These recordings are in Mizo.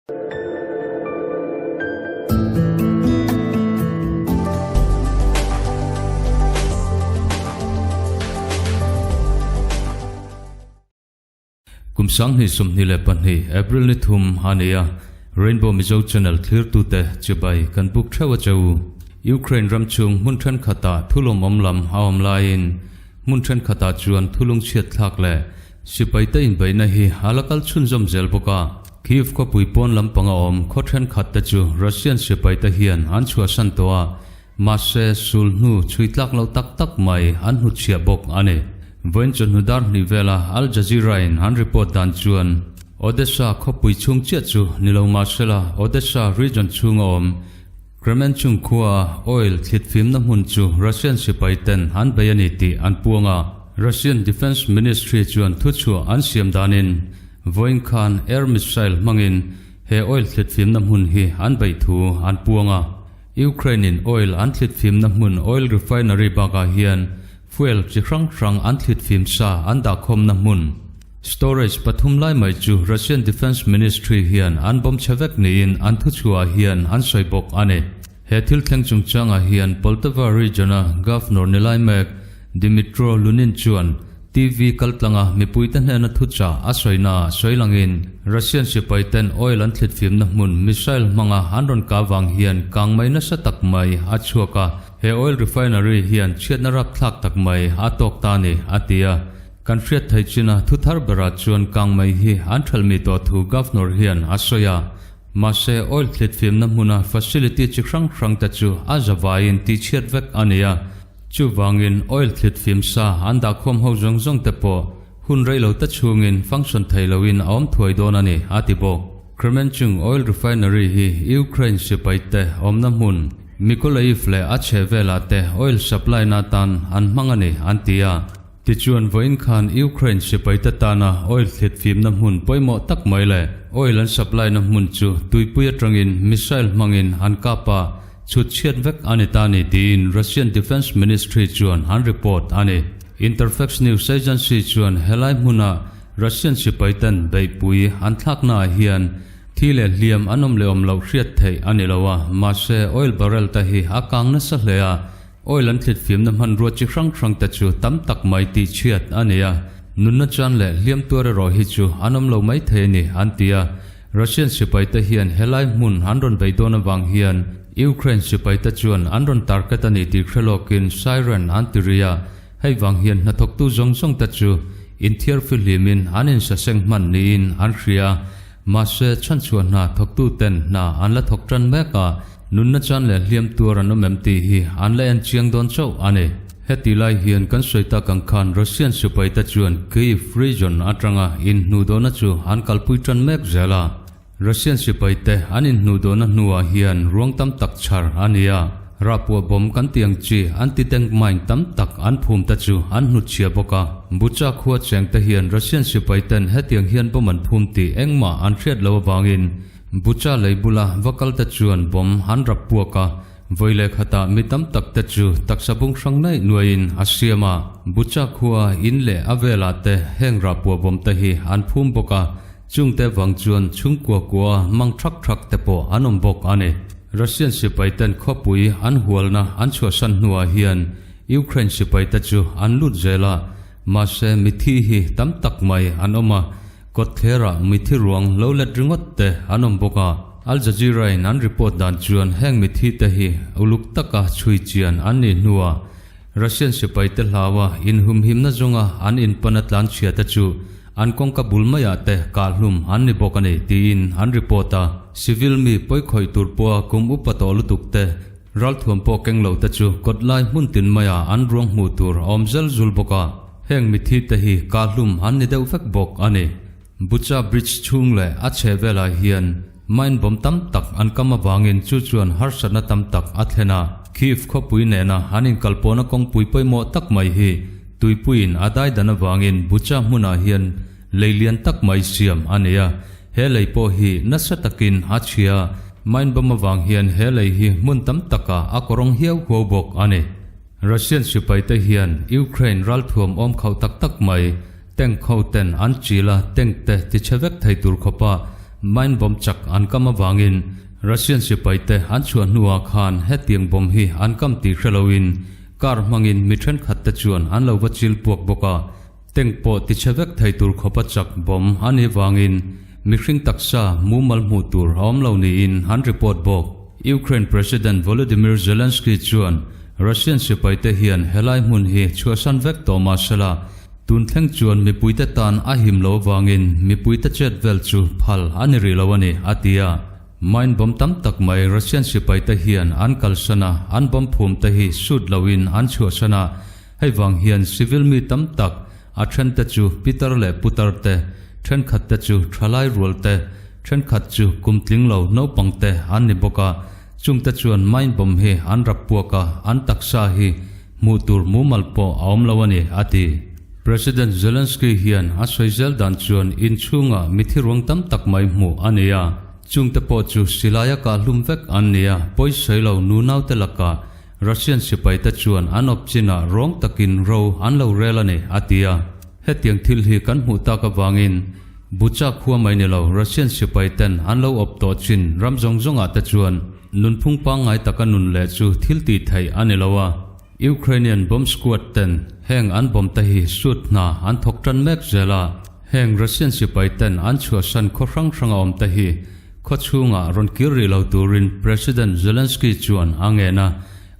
Kum 2022 April ni thum a ni a, Rainbow Mizo Channel thlirtute chibai kan buk theuh a che u. Ukraine ram chung hmun thenkhatah thulawmawm lam a awm laiin hmun thenkhatah chuan thulung chhiat thlak leh sipaite inbeihna hi a la kal chhunzawm zel bawk a. Kyiv khawpui pawn lampanga awm khaw thenkhat te chu Russian sipaite hian an chhuahsan tawh a, mahse sul hnu chhui tlak loh tak tak mai an hnutchhiah bawk a ni. Vawiin chawhnu dar hnih vela Al Jazeera in an report dan chuan Odessa khawpui chhung chiah chu ni lo mahsela Odessa region chhunga awm Kremenchung khua oil thlit fimna hmun chu Russian sipai ten an bei a ni tih an puang a. Russian Defence Ministry chuan thuchhuah an siam danin vawiin khan air missile hmangin he oil thlit fimna hmun hi an beih thu an puang a. Ukraine in oil an thlit fimna hmun oil refinery bakah hian fuel chi hrang hrang an thlit fim sa an dahkhawmna hmun storage pathum lai mai chu Russian Defence Ministry hian an bawm chhe vek niin an thuchhuah hian an sawi bawk a ni. He thil thleng chungchangah hian Poltava region-a Governor ni lai mek Dmytro Lunin chuan TV kaltlanga mipuite hnena thuchah a sawina sawi langin Russian sipaiten oil an thlit fimna hmun missile hmanga an rawn kah vang hian kang mai nasa tak mai a chhuak a, he oil refinery hian chhiatna rapthlak tak mai a tawk ta ni, a ti a. Kan hriat theih china thu thar berah chuan kang mai hi an thalh mi tawh thu Governor hian a sawi a. Mahse oil thlit fimna hmuna facility chi hrang hrang te chu a zavaiin tihchhiat vek a ni a. Chuvangin oil thlit fim sa an dahkhawm ho zawng zawng te pawh hun rei lo te chhungin function thei loin a awm thuai dawn a ni, a ti bawk. Kremenchung oil refinery hi Ukraine sipai te awmna hmun Mykolaiv leh a chhehvelah te oil supply na atan an hmang a ni, an ti a. Tichuan vawiin khan Ukraine sipai te tana oil thlit fimna hmun pawimawh tak mai leh oil an supply na hmun chu tuipui atangin missile hmangin an kap a, Chhut chhiat vek a ni ta ni tiin Russian Defence Ministry chuan an report a ni. Interfax news agency chuan helai hmuna Russian sipaiten beihpui an thlaknaah hian thi leh hliam an awm leh awm loh hriat theih a ni lo a, mahse oil barrel te hi a kang nasa hle a, oil an thlit fimna hmanrua chi hrang hrang te chu tam tak mai tih chhiat a ni a, nunna chan leh hliam tuar erawh hi chu an awm lo mai thei a ni an ti a. Russian sipaite hian helai hmun an rawn bei dawn avang hian Ukraine sipaite chuan an rawn target a ni tih hre lawkin siren an ti ri a, hei vang hian hnathawktu zawng zawng te chu inthiar fihlimin an insaseng hman niin an hria. Mahse, chhanchhuah hna thawktu ten hna an la thawk tan mek a, nunna chan leh hliam tuar an awm em tih hi an la en chiang dawn chauh a ni. Heti lai hian kan sawi tak ang khan Russian sipaite chuan Kyiv region atanga inhnuhdawhna chu an kalpui tan mek zel a. Russian sipaite an inhnuhdawhna hnuah hian ruang tam tak chhar a ni a, rahpuah bawm kan tih ang chi anti-tank mine tam tak an phum te chu an hnutchhia bawk a. Bucha khua chengte hian Russian sipaiten hetiang hian bawm an phum tih engmah an hriat loh avangin Bucha lei bula va kalte chuan bawm an rap puak a, Vawi leh khatah mi tam tak te chu taksa bung hrang naih nuaiin a siam a, Bucha khua in leh a velah te heng rahpuah bawm te hi an phum bawk a, chungte vang chuan chhungkua kua mang thak thak te pawh an awm bawk a ni. Russian sipai ten khawpui an hualna an chhuahsan hnuah hian Ukraine sipai te chu an lut zel a, mahse mithi hi tam tak mai an awm a, kawtthlerah mithi ruang lo let ringawt te an awm bawk a. Al Jazeera in an report dan chuan heng mithi te hi uluk taka chhui chian an nih hnuah Russian sipai te hlaua inhumhimna zawnga an inpana tlan chhia te chu an kawngka bul maiah te kahhlum an ni bawk a ni tiin an report a. Civil mi pawikhawih tur pawha kum upa tawh lutuk te ralthuam pawh keng lo te chu kawt lai hmun tin maiah an ruang hmuh tur a awm zel zul bawk a, heng mithi te hi kahhlum an ni deuh vek bawk a ni. Bucha Bridge chhung leh a chheh velah hian mine bomb tam tak an kam avangin chu chuan harsatna tam tak a thlen a. Kyiv khawpui nena an inkalpawhna kawngpui pawimawh tak mai hi tuipuiin a daidan avangin Bucha hmunah hian lei lian tak mai siam a ni a, he lei pawh hi nasa takin a chhia. Mine bomb avang hian he lei hi hmun tam takah a kawrawng hiau huau bawk a ni. Russian sipaite hian Ukraine ralthuam awm khauh tak tak mai Tank ho ten an chil a, tank te ti chhe vek thei tur khawpa Mine bomb chak an kam avangin Russian sipaite an chhuah hnuah khan hetiang bomb hi an kam tih hre loin car hmangin mi thenkhatte chuan an lo va chil puak bawk a. Tank pawh tichhe vek thei tur khawpa chak bomb a nih vangin mihring taksa mumal hmuh tur a awm lo niin an report bawk. Ukraine President Volodymyr Zelensky chuan Russian sipaite hian helai hmun hi chhuahsan vek tawh mah sela, tun thleng chuan mipuite tan a him lo avangin mipuite chet vel chu phal a ni rih lo a ni, a ti a. Mine bomb tam tak mai Russian sipaite hian an kalsan a, an bomb phum te hi sut loin an chhuahsan a, Hei vang hian civil mi tam tak, a thente chu pitar leh putar te, thenkhat te chu thalai rual te, thenkhat chu kum tling lo naupang te an ni bawk a, chungte chuan mine bomb hi an rap puak a, an taksa hi hmuh tur mumal pawh a awm lo a ni, a ti. President Zelensky hian a sawi zel dan chuan inchhungah mithi ruang tam tak mai hmuh a ni a, chungte pawh chu silaia kahhlum vek an ni a, pawisawi lo nunaute lakah Russian sipaite chuan an awp chinah rawng takin ro an lo rel a ni, a ti a. Hetiang thil hi kan hmuh tak avangin Bucha khua mai ni lo Russian sipaiten an lo awp tawh chin ram zawng zawngah te chuan nunphung pangngai taka nun leh chu thil tih theih a ni lo a. Ukrainian bomb squad ten heng an bomb te hi shoot hna an thawk tan mek zel a. Heng Russian sipaiten an chhuahsan khaw hrang hranga awm te hi Khaw chhungah rawn kir rih lo turin President Zelensky chuan a ngen a,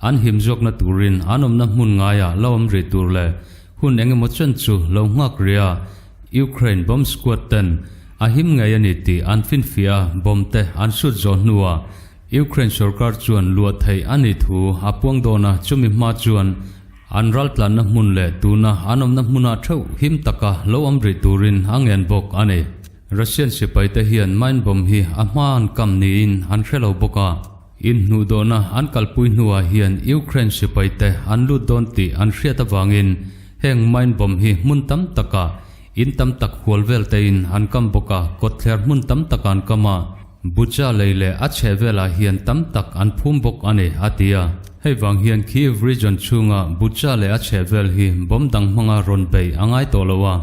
an him zawkna turin an awmna hmun ngaiah lo awm rih tur leh hun eng emaw chen chu lo nghak rih a, Ukraine bomb squad ten a him ngei a ni tih an finfiah a, bomb te an sut zawh hnuah Ukraine sorkar chuan luah theih a nih thu a puang dawn a, chumi hma chuan an raltlanna hmun leh tuna an awmna hmunah theuh him taka lo awm rih turin a ngen bawk a ni. Russian sipaite hian mine bomb hi a hma an kam niin an hre lo bawk a, inhnuhdawhna an kalpui hnuah hian Ukraine sipaite an lut dawn tih an hriat avangin heng mine bomb hi hmun tam takah in tam tak hual vel tein an kam bawk a, kawtthler hmun tam takah an kam a, Bucha lei leh a chheh velah hian tam tak an phum bawk a ni, a ti a. Hei vang hian Kyiv region chhunga Bucha leh a chheh vel hi bomb dang hmanga rawn beih a ngai tawh lo a.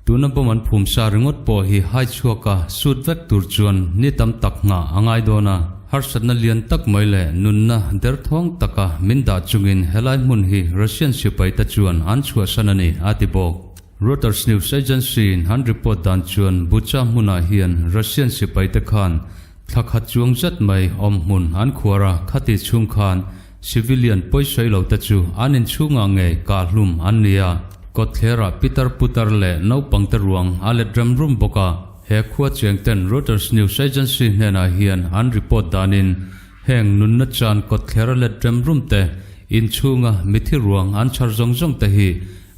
Tuna bomb an phum sa ringawt pawh hi hai chhuak a sut vek tur chuan ni tam tak nghah a ngai dawn a. Harsatna lian tak mai leh nunna derthawng taka min dah chungin helai hmun hi Russian sipaite chuan an chhuahsan a ni, a ti bawk. Reuters news agency-in an report dan chuan Bucha hmunah hian Russian sipaite khan thla khat chuang zet mai awm hmun an khuar a, khati chhung khan Civilian pawisawi lo te chu an inchhungah ngei kahhlum an ni a, kawtthlerah pitar putar leh naupang te ruang a let rem rum bawk a. He khua cheng ten Reuters news agency hnenah hian an report danin heng nunna chan kawtthler a let rem rum te inchhunga mithi ruang an chhar zawng zawng te hi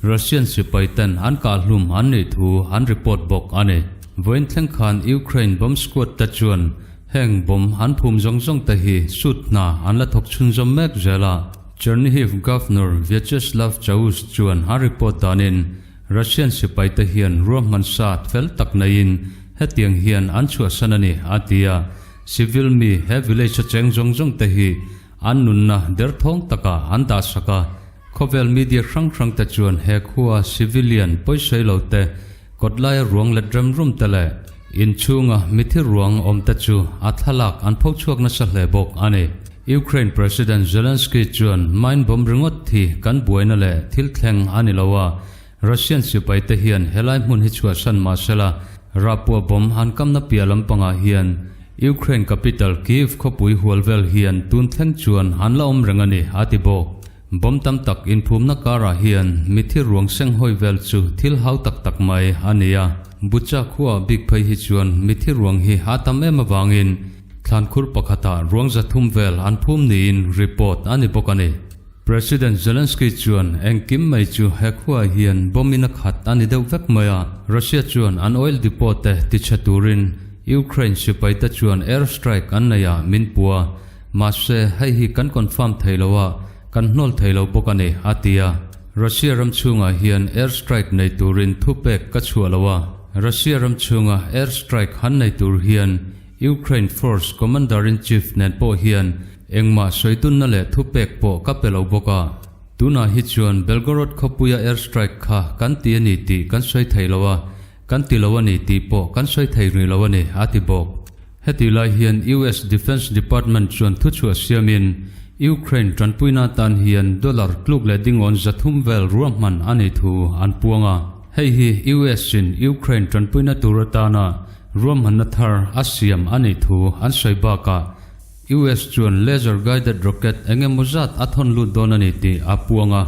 Russian sipai ten an kahhlum an nih thu an report bawk a ni. Vawiin thleng khan Ukraine bomb squad te chuan Heng bomb an phum zawng zawng te hi sut hna an la thawk chhunzawm mek zel a. Chernihiv Governor Vyacheslav Chaus chuan a report danin Russian sipai te hian ruahman sat fel tak neiin hetiang hian an chhuahsan a ni, a ti a. Civil mi he village a cheng zawng zawng te hi an nunna derthawng takah an dahsak a. Khawvel media hrang hrang te chuan he khua civilian pawisawi lo te kawtlaia ruang let rem rum te leh inchhunga mithi ruang awm te chu a thlalak an pho chhuak nasa hle bawk a ni. Ukraine President Zelensky chuan mine bomb ringawt hi kan buaina leh thil thleng a ni lo a, Russian sipai te hian helai hmun hi chhuahsan mah sela rahpua bomb an kamna piah lampangah hian Ukraine capital Kyiv khawpui hual vel hian tun thleng chuan an la awm reng a ni, a ti bawk. Bomb tam tak inphumna karah hian mithi ruang seng hawi vel chu thil hau tak tak mai a ni a. Bucha khuaah bik phei hi chuan mithi ruang hi a tam em avangin thlankhur pakhatah ruang 300 vel an phum niin report a ni bawk a ni. President Zelensky chuan engkim mai chu he khuaah hian bomb in a khat a ni deuh vek mai a. Russia chuan an oil depot te tichhe turin Ukraine sipaite chuan air strike an nei a min pu a. Mahse, hei hi kan confirm thei lo a, kan hnawl thei lo bawk a ni, a ti a. Russia ram chhungah hian air strike nei turin thupek ka chhuah lo a. Russia ram chhunga air strike han nei tur hian Ukraine Force Commander-in-Chief nen pawh hian engmah sawi dunna leh thupek pawh ka pe lo bawk a. Tunah hi chuan Belgorod khawpuia air strike kha kan ti a ni tih kan sawi thei lo a, kan ti lo a ni tih pawh kan sawi thei rih lo a ni, a ti bawk. Heti lai hian US Defence Department chuan thuchhuah siamin Ukraine tanpuina tan hian dollar tluk leh dingawn 300 vel ruahman a nih thu an puang a. Hei hi US in Ukraine tanpuina tur atana ruahmanna thar a siam a nih thu an sawi bakah US chuan laser guided rocket eng emaw zat a thawn lut dawn a ni tih a puang a.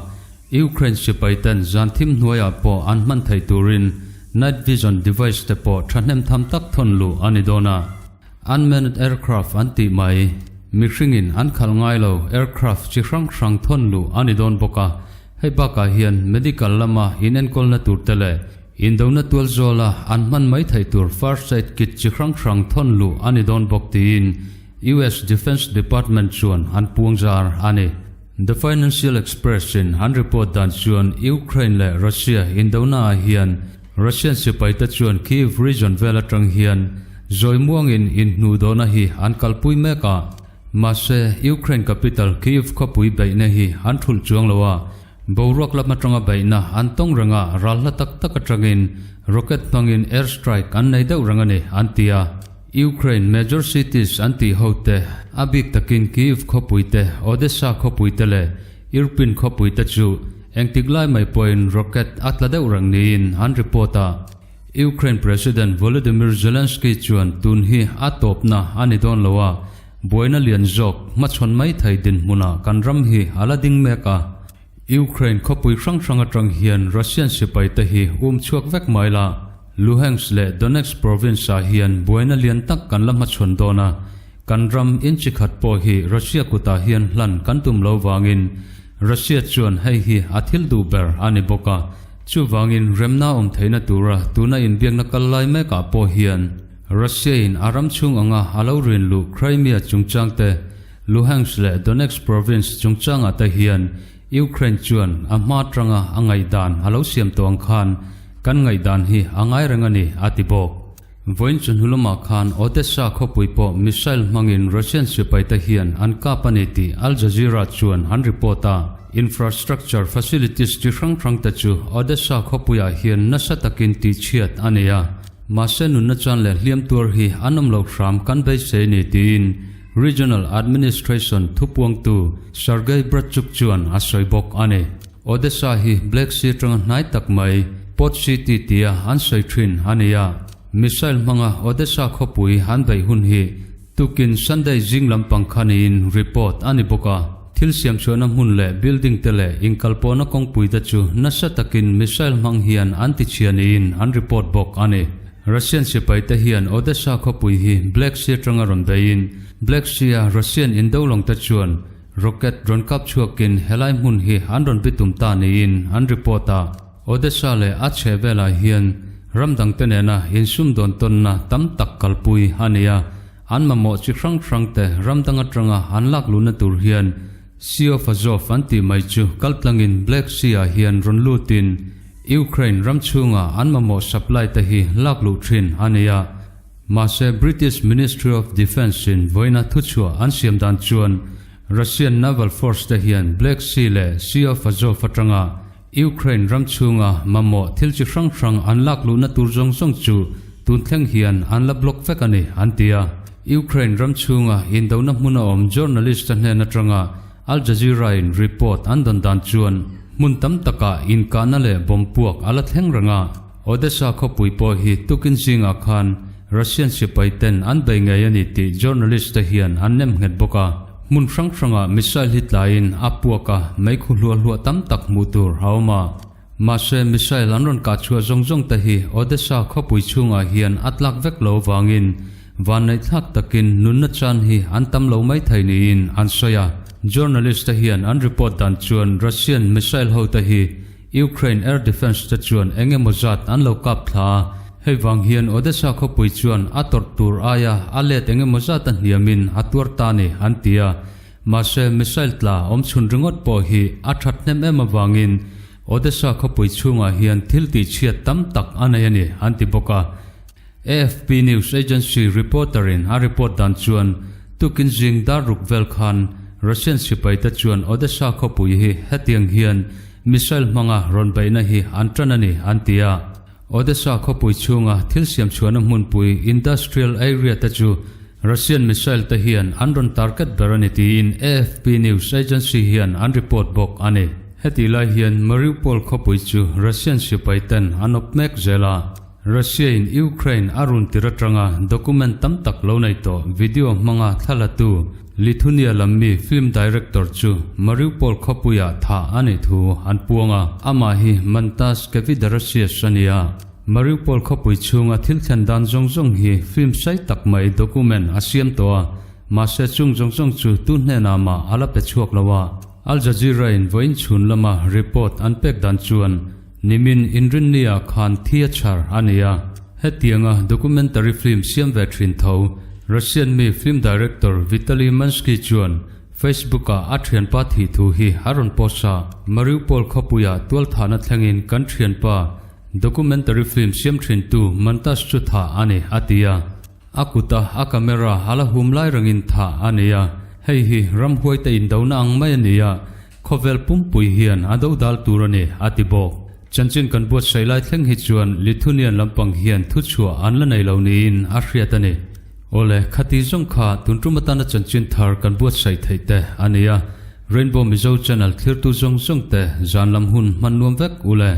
Ukraine sipai ten zan thim hnuaiah pawh an hman theih turin night vision device te pawh thahnem tham tak thawn luh a ni dawn a. Unmanned aircraft an tih mai, mihringin an khalh ngai lo aircraft chi hrang hrang thawn luh a ni dawn bawk a. Hei bakah hian medical lama inenkawlna tur te leh indona tual zawla an hman mai theih tur first aid kit chi hrang hrang thawn luh a ni dawn bawk tiin US Defence Department chuan an puang zar a ni. The Financial Express in an report dan chuan Ukraine leh Russia indona ah hian Russian sipaite chuan Kyiv region vel atang hian zawi muangin inhnuhdawhna hi an kalpui mek a. Mahse, Ukraine capital Kyiv khawpui beihna hi an thulh chuang lo a, boruak lam atanga beihna an tawng reng a, ral hla tak tak atangin rocket hmangin air strike an nei deuh reng a ni, an ti a. Ukraine major cities an tih ho te, a bik takin Kyiv khawpui te, Odessa khawpui te leh Irpin khawpui te chu engtik lai mai pawhin rocket a tla deuh reng niin an report a. Ukraine President Volodymyr Zelensky chuan tun hi a tawpna a ni dawn lo a, buaina lian zawk hmachhawn mai thei dinhmunah kan ram hi a la ding mek a. Ukraine khawpui hrang hrang atang hian Russian sipai te hi um chhuak vek mai la, Luhansk leh Donetsk province ah hian buaina lian tak kan la hmachhawn dawn a, kan ram inchi khat pawh hi Russia kutah hian hlan kan tum lo vangin Russia chuan hei hi a thil duh ber a ni bawk a, chuvangin remna awm theihna tura tuna inbiakna kal lai mekah pawh hian Russia in a ram chhung anga a lo rin luh Crimea chungchang te Luhansk leh Donetsk province chungchangah te hian Ukraine chuan a hma atanga a ngaihdan a lo siam tawh ang khan kan ngaihdan hi a ngai reng a ni, a ti bawk. Vawiin chu hnu lamah khan Odessa khawpui pawh missile hmangin Russian sipaite hian an kap a ni tih Al Jazeera chuan an report a. Infrastructure facilities chi hrang hrangte chu Odessa khawpuiah hian nasa takin tihchhiat a nei a, mahse nunna chan leh hliam tuar hi an awm loh hram kan beisei ni tiin Regional Administration thupuangtu Sergei Bratchuk chuan a sawi bawk a ni. Odessa hi Black Sea atanga hnai tak mai Port City tia an sawi thin a ni a. Missile hmanga Odessa khawpui an beih hun hi tukin Sunday zing lampang kha niin report a ni bawk a. Thil siamchhuahna hmun leh building te leh inkalpawhna kawngpui te chu nasa takin missile hmang hian an tichhia niin an report bawk a ni. Russian sipaite hian Odessa khawpui hi Black Sea atanga rawn beiin, Black Sea-a Russian indolawngte chuan rocket rawn kap chhuakin helai hmun hi an rawn bitum ta niin an report a. Odessa leh a chhe velah hian ram dangte nena insumdawn tawnna tam tak kalpui a ni a, an mamawh chi hrang hrangte ram dang atanga an lak luhna tur hian Sea of Azov an tih mai chu kaltlangin Black Sea-ah hian rawn lutin Ukraine ram chhunga an mamawh supply te hi lak luh thin a ni a. Mahse British Ministry of Defence in vawiina thuchhuah an siam dan chuan Russian Naval Force te hian Black Sea leh Sea of Azov atanga Ukraine ram chhunga mamawh thil chi hrang hrang an lak luhna tur zawng zawng chu tun thleng hian an la block vek a ni, an ti a. Ukraine ram chhunga indona hmuna awm journalist te hnen atanga Al Jazeera in report an dawn dan chuan hmun tam takah inkahna leh bomb puak a la thleng reng a. Odessa khawpui pawh hi tukin zingah khan Russian sipai ten an bei ngei a ni tih journalist te hian an nem nghet bawk a. Hmun hrang hrangah missile hi tlaiin a puak a, meikhu hluah hluah tam tak hmuh tur a awm a. Mahse missile an rawn kah chhuah zawng zawng te hi Odessa khawpui chhungah hian a tlak vek lo vangin vanneihthlak takin nunna chan hi an tam lo mai thei niin an sawi a. Journalist te hian an report dan chuan Russian missile ho te hi Ukraine air defence te chuan eng emaw zat an lo kap thla a, hei vang hian Odessa khawpui chuan a tawrh tur aia a let eng emaw zat a hniamin a tuar ta ni an ti a. Mahse missile tla awm chhun ringawt pawh hi a that hnem em avangin Odessa khawpui chhungah hian thil tihchhiat tam tak a nei a ni an ti bawk a. AFP news agency reporter in a report dan chuan tukin zing dar ruk vel khan Russian sipaite chuan Odessa khawpui hi hetiang hian missile hmanga rawn beihna hi an tan a ni an ti a. Odessa khawpui chhunga thil siam chhuahna hmunpui industrial area te chu. Russian missile te hian an rawn target ber a ni tiin AFP news agency hian an report bawk a ni. Hetih lai hian Mariupol khawpui chu Russian sipai ten an awp mek zel a. Russia in Ukraine a run tir atanga document tam tak lo nei tawh video hmanga thlalatu Lithuania lam mi film director chu Mariupol khawpuiah thah a nih thu an puang a, amah hi Mantas Kevidarasius a ni a. Mariupol khawpui chhunga thil thlen dan zawng zawng hi film sei tak mai document a siam tawh a, mahse chung zawng zawng chu tu hnenah mah a la pe chhuak lo a. Al Jazeera in vawiin chhun lama report an pek dan chuan Nimin Inrinnia khan thi a chhar a ni a, hetianga documentary film siam ve thin tho Russian mi film director Vitaly Mansky chuan Facebook-ah a thianpa thih thu hi a rawn post a. Mariupol khawpuiah tualthahna thlengin kan thianpa documentary film siam thintu Mantas chu thah a ni, a ti a. A kuta a camera a la hum lai rengin thah a ni a, hei hi ramhuaite indona ang mai a ni a, Khawvel pumpui hian a do dal tur a ni, a ti bawk. Chanchin kan buatsaih lai thleng hi chuan Lithuanian lampang hian thuchhuah an la nei lo niin a hriat a ni. Awle, khati zawng kha tun tum atana chanchin thar kan buatsaih theih te a ni a, Rainbow Mizo channel thlirtu zawng zawng te zan lam hun hman nuam vek ule.